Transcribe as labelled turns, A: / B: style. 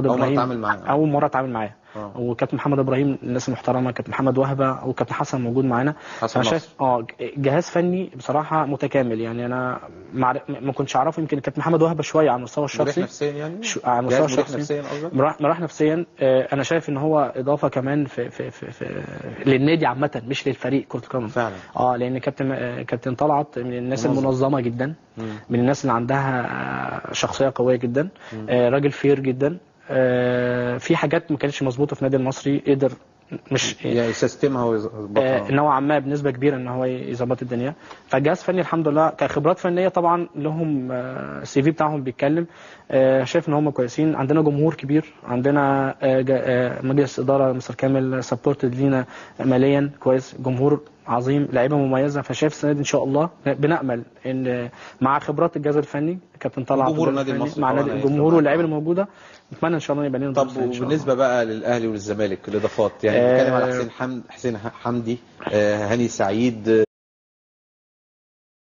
A: ابراهيم
B: اول مرة اتعامل معاه، وكابتن محمد ابراهيم الناس المحترمة، كابتن محمد وهبه وكابتن حسن موجود معانا. انا شايف جهاز فني بصراحة متكامل، يعني انا ما كنتش اعرفه، يمكن كابتن محمد وهبه شوية على المستوى الشخصي،
A: مريح نفسيا يعني،
B: على المستوى الشخصي مريح نفسيا. انا شايف ان هو اضافه كمان في في في, في للنادي عامة، مش للفريق كره القدم
A: فعلا.
B: لان كابتن طلعت من الناس المنظمة جدا، من الناس اللي عندها شخصية قوية جدا، راجل fair جدا. في حاجات ما كانتش مظبوطة في النادي المصري قدر مش
A: يعني يسيستمها ويظبطها
B: نوعا ما بنسبة كبيرة ان هو يظبط الدنيا. فالجهاز فني الحمد لله كخبرات فنية طبعا لهم ال CV بتاعهم بيتكلم. شايف ان هم كويسين. عندنا جمهور كبير، عندنا مجلس ادارة مستر كامل supported لينا ماليا كويس، جمهور عظيم، لعيبة مميزة. فشايف السنة دي ان شاء الله بنامل ان مع خبرات الجهاز الفني كابتن طلعت
A: جمهور النادي المصري
B: مع الجمهور واللعيبة الموجودة، نتمنى ان شاء الله يبقى لنا.
A: طب وبالنسبة بقى للاهلي وللزمالك الاضافات، يعني بنتكلم على حسين حمدي، هاني سعيد.